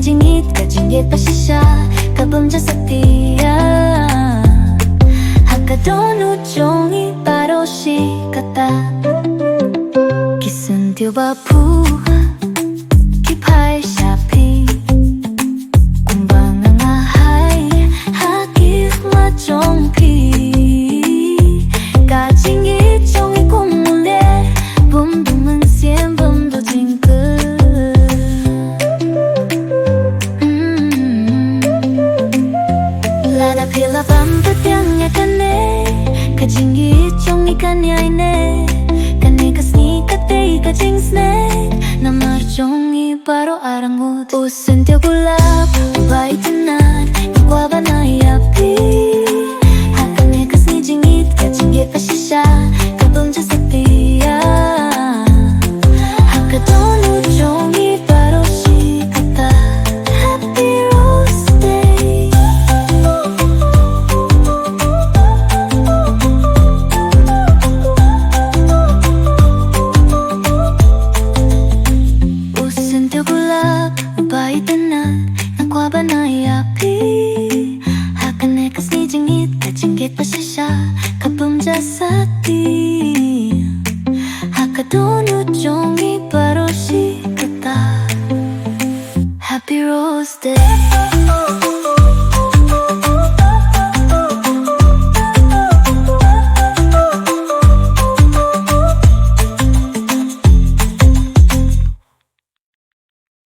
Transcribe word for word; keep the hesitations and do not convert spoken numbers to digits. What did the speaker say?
jingïeit, ka jingïeit ba shisha, ka bym ja satia. Ha ka dohnud jong ngi baroh shi katta, ki syntiew ba phuh ki phai sha phi. Kumba nga, nga hai ha ki khmat jong phi, ka jingïeit jong ngi kum u leh, bym duh mynsiem, bym duh jingkyrkhu. Mm. Lada phi la bam pat biang ïa kane, ka jingïeit jong ngi kan ïai neh. Kane ka sngi ka dei ka jingsneng namar jong ngi baroh arngut. U syntiew gulap uba itynnad, nga kwah ban ai ïa phi. Ha kane ka sngi jingïeit, ka jingïeit ba shisha, ka bym ja satia. Ha ka dohnud jong ngi baroh shi katta, Happy Rose Day. U syntiew gulap uba itynnad, nga kwah ban ai ïa phi. Ha kane ka sngi jingïeit, ka jingïeit ba shisha, ka bym ja satia. Ha ka dohnud jong ngi baroh shi katta, Happy Rose Day.